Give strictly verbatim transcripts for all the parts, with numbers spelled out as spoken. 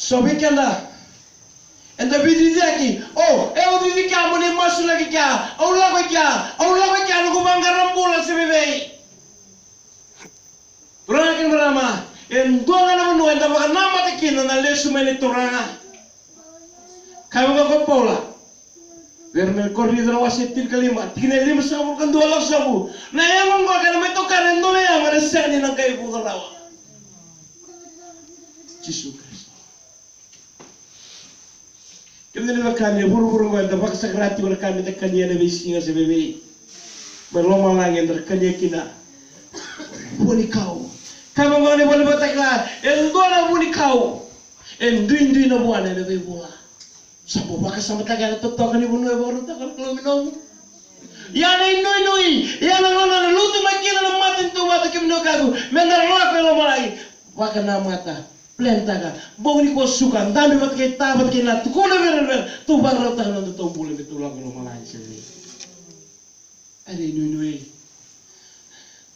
So vei keda, eda veiciciyaki. O, e, au cici kea mo ni masulaki kea. Au lako i kea, au lako i kea, noqu vaqara bula se vevei. Turaga kei na marama, e dua ga na vanua eda vakanamata kina na lesu mai ni Turaga. Kaya vaka ko Paula vei ira na Korinica na wase tinikalima, tikina e limasagavulu ka dua, lako sobu. Na yago oqo kei na mai tokara e dua na yago ena sega ni na qai vuca rawa. Jisu Karisito. Kemuni na wekaqu, e vuravura oqo eda vakasaqara tiko na ka meda kania ena veisiga se vevei. Mai lomalagi eda kania kina vuanikau. Ka vaqo na ivola ni Vakatakila, e dua na vuanikau e duidui na vuana ena veivula. Sa bau vakasamataka na totoka ni vanua e vakarautaka na Kalou me nomu. Ia na inuinui, ia na gauna na lutu mai kina na matanitu vata, kemuni na wekaqu, meda lako i lomalagi. Vakanamata, plantaka. Bogi nikua suka, dabe vata kei ta, vata kei na, tukuna vei ira na luve, tou vakarautaka na nodatou bula me tou lako i lomalagi se vei. Ia na inuinui,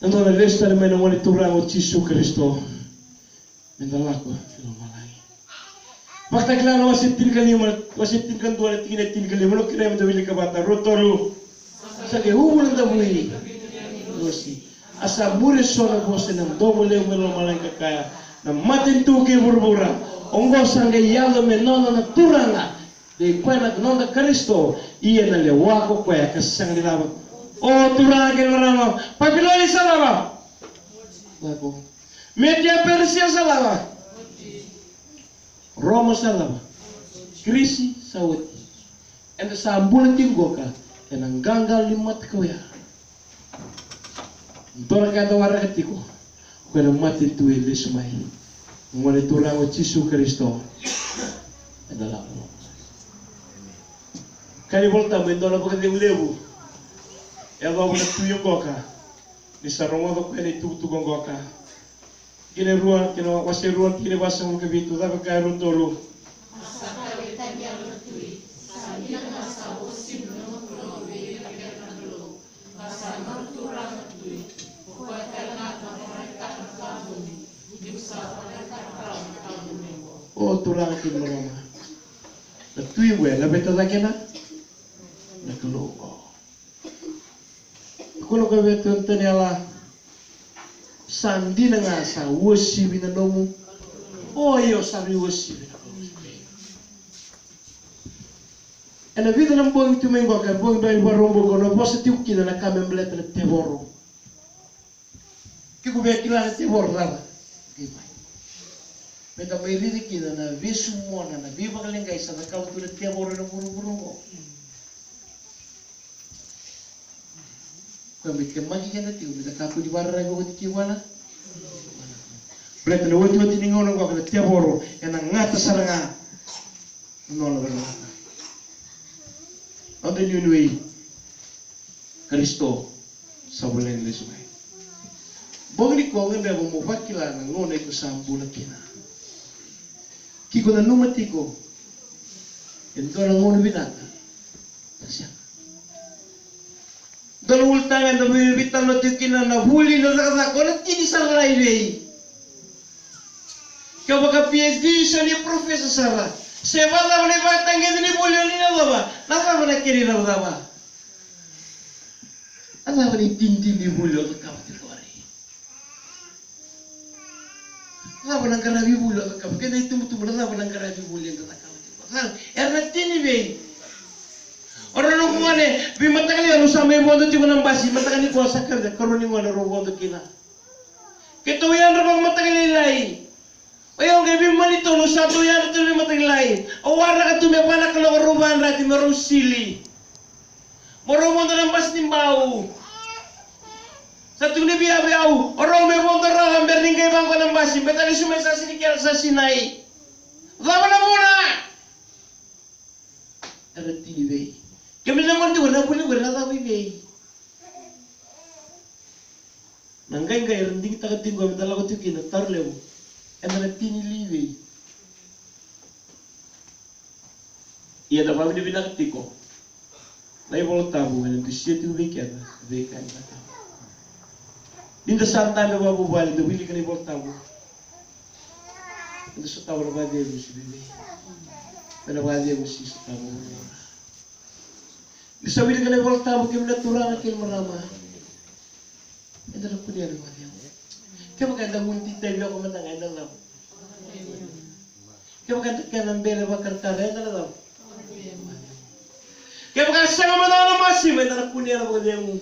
na dua na lesu tale mai na Gone Turaga o Jisu Karisito. Meda lako i lomalagi. Vakatakila na wase tinikalima, wase tinikadua na tikina e tinikalima, au kerea meda wilika vata, rua, tolu. Sa qai uvu na davui ni osi. A sa muri eso na vosa ena domo levu mai lomalagi ka kaya, na matanitu kei vuravura, oqo sa qai yaco me nona na Turaga, kei koya na noda Karisito, ia ena lewa ko koya ka sega ni cava. O turaga kei na marama, Papiloni sa cava? Lako. Metia, Perisia sa cava? Roma sa cava? Kirisi sa oti. Eda sa bula tiko qoka ena qaqalo ni matakau ya. Dua na ka eda waraka tiko, o koya na matanitu e lesu mai. Gone Turaga o Jisu Karisito. Eda lako. Kaya na iVolatabu e dua na vakacegu levu e yacova na tui oqoka. Ni sa rogoca o koya na itukutuku oqoka. Kei na rua, kei na wase rua, tikina e vasagavulu ka vitu, cava e kaya, rua, tolu. A sa kaya vei Taniela na tui, sa dina ga sa uasivi na noqu Kalou vei ira kece na kalou. Ka sa noqu turaga na tui, o koya tale ga ena vakaraitaka na ka vuni, niu sa vakaraitaka rawa na ka vuni oqo. O turaga kei na marama, na tui oqo e laveta cake na, na Kalou oqo. Tukuna o koya vei Taniela, sa dina ga sa uasivi na nomu. O io, sa veiuasivi na nomu. Ena vica na bogi tu mai qoka, bogi bai vakarau bogi, na vosa tiko kina na ka me baleta na tevoro. Ke ko via kila na tevoro cava? Qai mai. Meda mai raica kina na vesu mona, na veivakaleqai sa cakava tu na tevoro ena vuravura oqo. Koya me temaki keda tiko meda kakua ni vakararavi oti kina vua na. Baleta na iotioti ni gauna oqo na tevoro ena gata sara ga na nona vakararavi. Noda inuinui, Karisito sa voleka ni lesu mai. Bogi nikua au gadreva mo vakila na gauna iko sa bula kina. Ke iko nanuma tiko e dua na gauna vinaka, sa sega. Dua na ulutaga eda veitalanoa tiko kina na vuli, na cakacaka, o na tini sara la i vei? Ke o vaka PhD, se o ni professor sara, se vakacava na ivakatagede ni vuli o ni na yacova, na cava na kena icavacava? Na cava na itinitini ni vuli o cakava tiko qori? Na cava na qaravi vuli o cakava? Keda itubutubu, na cava na qaravi vuli eda cakava tiko? Na cava? Era na tini vei? O rau noqu gone, veimataka nikua rau sa mai vodo tiko na basi, mataka nikua sa kavida, karua ni gone rau vodo kina. Keitou yadra vakamataka lailai. O yau qai veimalitonu, sa tou yadra tu na veimataka lailai. Au waraka tu me va na kaloko rau vakayadrati me rau sili. Mo rau vodo na basi ni Bau. Sa tukuni vei au, o rau me vodo rawa bera ni qai vaqo na basi, me tale su mai sa sini kela sa sinai. Cava na vuna? Era tini vei? Kemuni na gone tiko, na vuli qori na cava i vei? Na qaiqai era digitaka tiko meda lako tiko kina, taro levu. Eda na tini li vei? Ia da vakavinavinaka tiko. Na iVola Tabu ena dusia tiko vei keda veika eda cakava. Ni da sa dabe vakavuvale, da wilika na iVola Tabu. Eda sotava na vakacegu, se vevei? Ena vakacegu se sotava na vanua. Ni sa wilika na iVolatabu, kemuni na turaga kei na marama, eda na kunea na vakacegu. Kevaka eda gunu titaivi o koya mada ga, eda na cava? Kevaka eda kena bele vakarakara, eda na cava? Kevaka sega mada ga na masima, eda na kunea na vakacegu.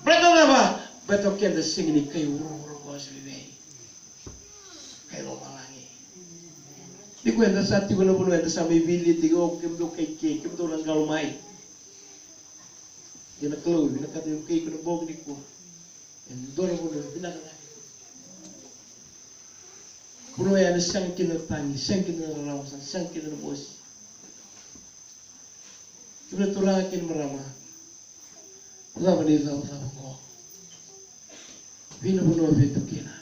Baleta cava? Baleta o keda sega ni kai vuravura qo, se vevei? Kai lomalagi. Nikua eda sa tiko na vanua eda sa mai veiliutaki, o kemudou kai ke, kemudou na qalo mai. Ia na Kalou e vinakata me vukei iko na bogi nikua. E dua na vanua vinaka cake. Vanua ya ena sega kina na tagi, sega kina na rarawa, sa sega kina na mosi. Kemuni na turaga kei na marama, cava na icavacava oqo? Vei na vanua o via tu kina?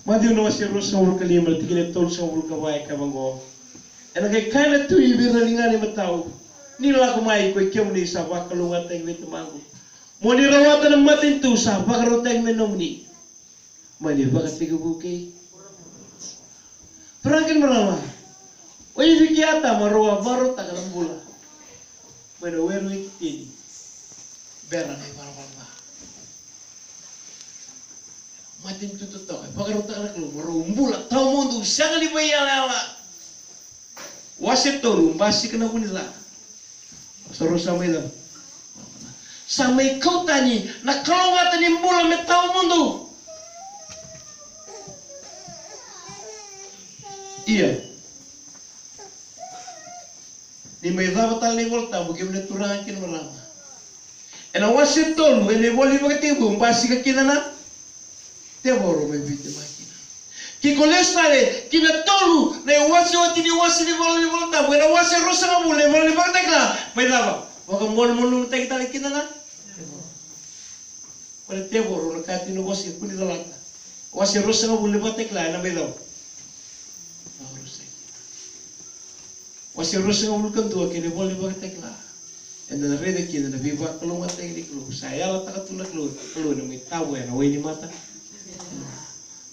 Maciu na wase ruasagavulu ka lima, na tikina e tolusagavulu ka va e kaya vaqo: Ena qai kaya na Tui vei ira na ligana imatau, ni lako mai, koi kemuni sa vakalougatataki vei Tamaqu, mo ni rawata na matanitu sa vakarautaki me nomuni. Mani vakatekivu kei. Turaga kei na marama, o Ivi kei Atama rau a vakarautaka na bula mai na weru e Iteni. Bera na ivalavala ca. Matanitu totoka e vakarautaka na Kalou mo rau bula tawamudu, sega ni vaiyalayala. Wase tolu, basika na vunica. Sa rau sa mai cava? Sa mai kau tani na kalougata ni bula me tawamudu. Ia, ni mai cava tale na iVolatabu, kemuni na turaga kei na marama. Ena wase tolu ena ivola ni Vakatekivu, basika kina na tevoro me veitemaki kina. Ke ko lesu tale ki na tolu na iwase oti ni wase ni ivola ni Volatabu, ena wase ruasagavulu na ivola ni Vakatakila, mai cava? Vakamonomonotaki tale kina na tevoro. Ko na tevoro na ka tiko na wase, kua ni calata. Wase ruasagavulu ni Vakatakila ena mai cava? Vakarusai kina. Wase ruasagavulu ka dua kei na ivola ni Vakatakila, eda na raica kina na veivakalougatataki ni Kalou. Sa yalataka tu na Kalou, Kalou ena mai tavoya na wai ni mata.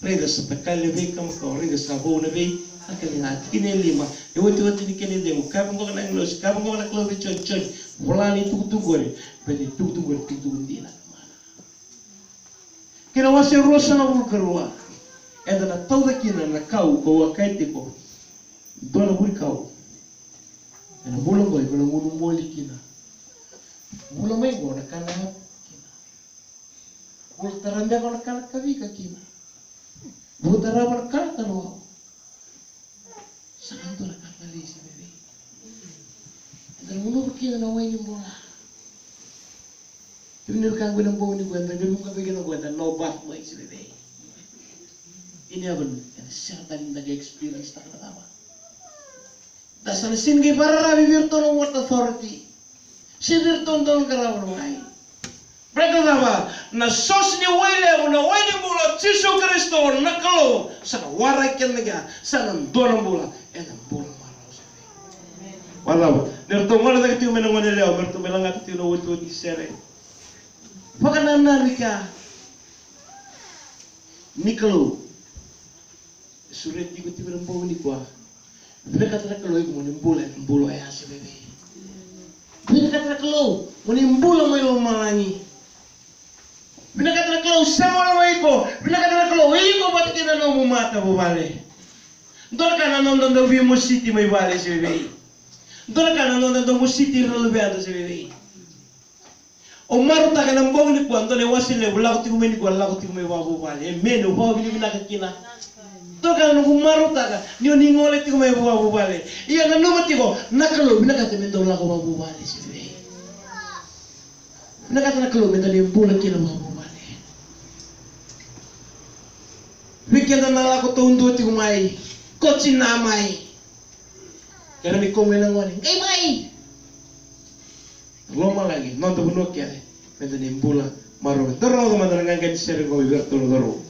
Raica sa takali na veika makawa, raica sa vou na vei, takali ga. Tikina e lima, e otioti ni kena icegu, kaya vaqo na agilosi, kaya vaqo na Kalou vei Joni, Joni, vola na itukutuku qori, baleta na itukutuku qori itukutuku dina. Kei na wase ruasagavulu ka rua, eda na tauca kina na kau kau a kaya tiko, dua na vurikau. Ena bula qo iko na gunu moli kina. Bula mai qo na ka na yaco kina. Bula tara beka na ka na kavika kina. Bula tara na ka na talou. Sa na dua na ka talei se vevei. Eda na gunuva kina na wai ni bula. Kemuni na wekaqu, ena bogi nikua eda na vuqa vei keda qo eda na bath mai se vevei. In heaven eda sega tale ni da qai experience taka na cava. Da sa na sega ni qai vakararavi vei iratou na water authority. Se vei iratou dau qarava na wai. Baleta na cava? Na source ni wai levu, na wai ni bula, Jisu Karisito na Kalou, sa na waraki keda ga, sa na dua na bula, eda bula marau se vei. Vakacava? Ni ratou gole cake tiko mai na gone yalewa, me ratou mai lagata tiko na otioti ni sere. Vakanananu i kea ni Kalou. E sureti iko tiko ena bogi nikua. Vinakata na Kalou iko mo ni bula ena bula oya se vevei. Vinakata na Kalou mo ni bula mai lomalagi. Vinakata na Kalou sema mai iko. Vinakata na Kalou iko vata kei na nomu matavuvale. Dua na ka na noda dau veimositi mai vale se vevei. Dua na ka na noda dau mositi ira na luveda se vevei. O marautaka ena bogi nikua, dua na iwase levu lako tiko mai nikua, lako tiko mai vakavuvale. Emeni, au vakavinavinaka kina. Toka na noqu marautaka ni o ni gole tiko mai vakavuvale. Ia nanuma tiko, na Kalou vinakata me dau lako vakavuvale se vevei. Vinakata na Kalou me dau lai bula kina vakavuvale. Vei keda na lako taudua tiko mai, ko tina mai. Kera ni kau mai na gone, qai mai. Lomalagi, noda vanua kece, meda ni bula marau. Dou rogoca mada na qaqa ni sere qo vei iratou na cauravou.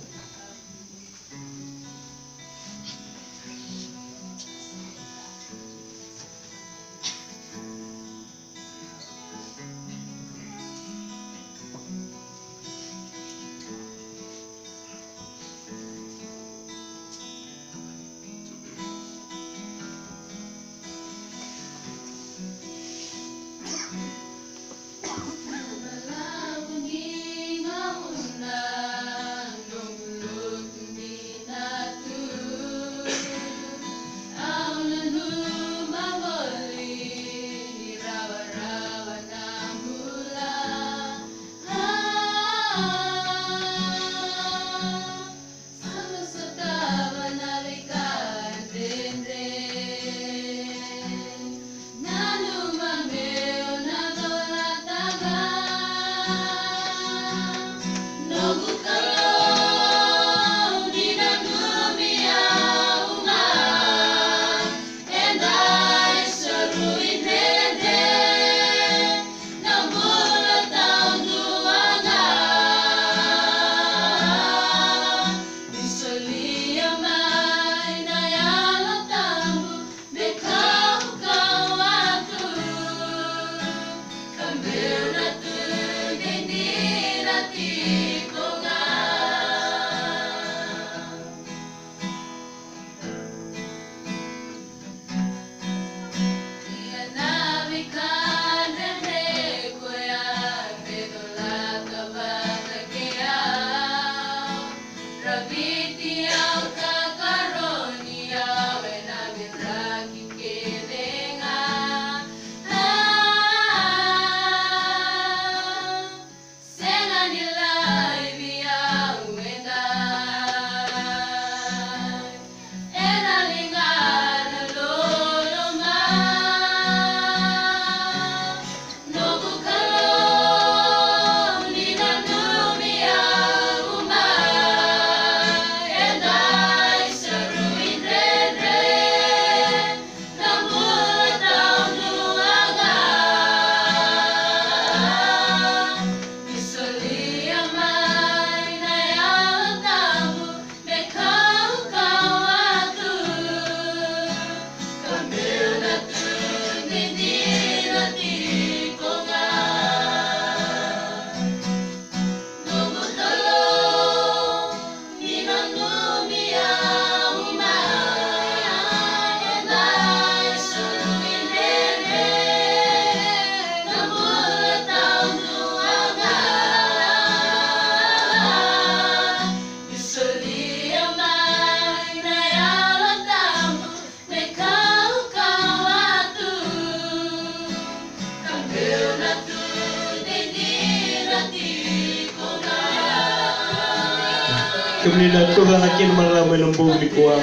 Kemuni na turaga kei na marama ena bogi nikua.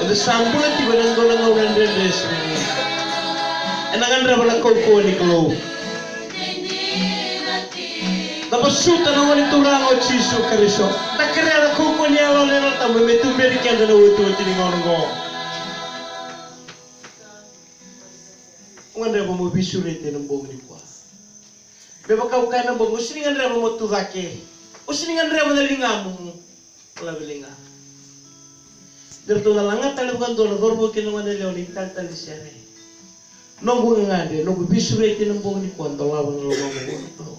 Eda sa bula tiko ena dua na gauna dredre sara. Ena gadreva na kaukauwa ni Kalou. Da vasuta na Gone Turaga o Jisu Karisito. Da kerea na kaukauwa ni Yalo, na Yalo Tabu me tuberi keda na iotioti ni gauna oqo. Au gadreva mo veisureti ena bogi nikua. Me vaka au kaya na bogi, au sega ni gadreva mo tu cake. Au sega ni gadreva na ligamu mo lave liga. De ratou na laga tale vakadua na cauravou kei na goneyalewa ni talitali ni sere. Noqu gagadre, noqu veisureti ena bogi nikua, dolava na lomamu vua na Kalou.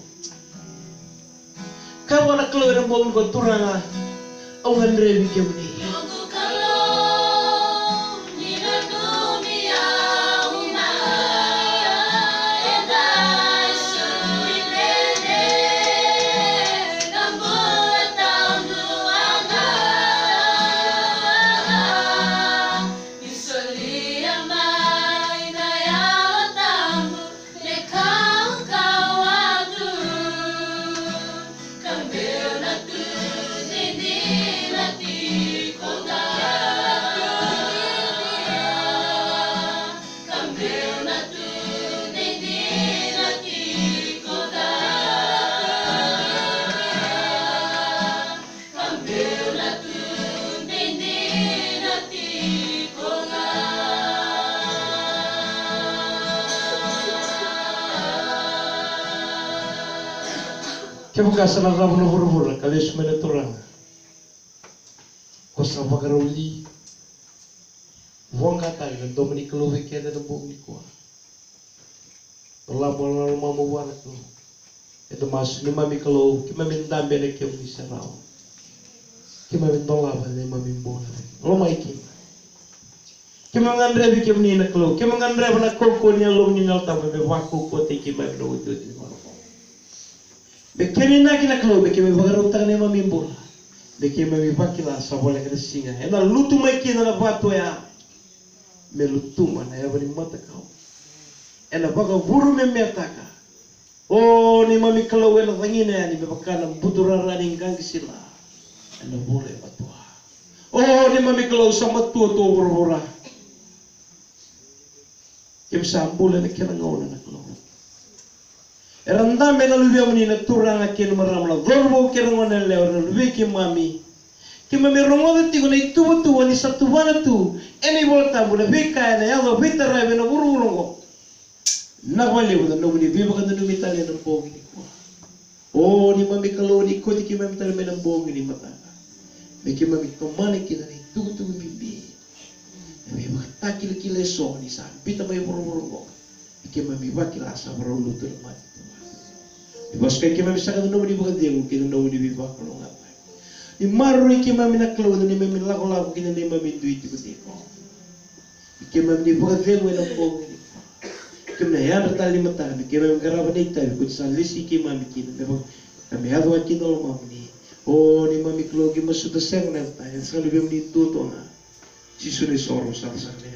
Kaya vua na Kalou ena bogi nikua, Turaga, au gadrevi kemuni. Noqu Kalou, ni nanumi au mai, eda sui vede, na bula taudua ga. Ni solia mai na Yalo Tabu me kaukauwa tu, ka meu na tu dina tiko ga. Ka meu na tu dina tiko ga. Ka meu na tu dina tiko ga. Kevaka sa na cava na vuravura ka lesu mai na Turaga, ko sa vakarau li. Voqa tale na domo ni Kalou vei keda ena bogi nikua. Dolava na lomamu vua na Kalou. Eda masu. Neimami Kalou, keimami dabe ena kemuni serau. Keimami dolava neimami bula. Lomai keimami. Keimami gadrevi kemuni na Kalou. Keimami gadreva na kaukauwa ni Yalomuni na Yalo Tabu me vakaukauwataki keimami ena iotioti ni gauna oqo. Me keimami inaki na Kalou, me keimami vakarautaka neimami bula. Me keimami vakila sa voleka na siga ena lutu mai kina na vatu oya. Me lutuma na yava ni matakau. Ena vakavurumemeataka. O neimami Kalou, ena cagina yani me vaka na buturara ni qaqa sila ena vula e matua. O neimami Kalou, sa matua tu o vuravura. Keimami sa bula ena kena gauna na Kalou. Era dabe na luvemuni na turaga kei na marama, na cauravou kei na goneyalewa, era luvei keimami. Keimami rogoca tiko na ituvatuva ni sa tuvana tu ena iVola Tabu na veika ena yaco veitaravi ena vuravura oqo. Na vakalevu na nomuni veivakananumi tale ena bogi nikua. O neimami Kalou, ni kauti keimami tale mai na bogi ni mataka, me keimami tomana kina na itukutuku bibi, na veivakatakilakila eso ni sa biuta mai vuravura oqo. Me keimami vakila sa varau lutu na mate tu. Ni vakasukai keimami saka na nomuni vakacegu kei na nomuni veivakalougatataki. Ni maroroi keimami na Kalou ena neimami lakolako kei na neimami dui tikotiko. Me keimami ni vakacegu ena bogi nikua. Keimami na yadra tale ni mataka, me keimami qarava na itavi ko ni sa lesi keimami kina, me vaka, me yaco ga kina na lomamuni. O neimami Kalou, keimami masuta sega na yaca tani, sega ni vei kemuni duadua ga. Jisu na isoro, sa saka na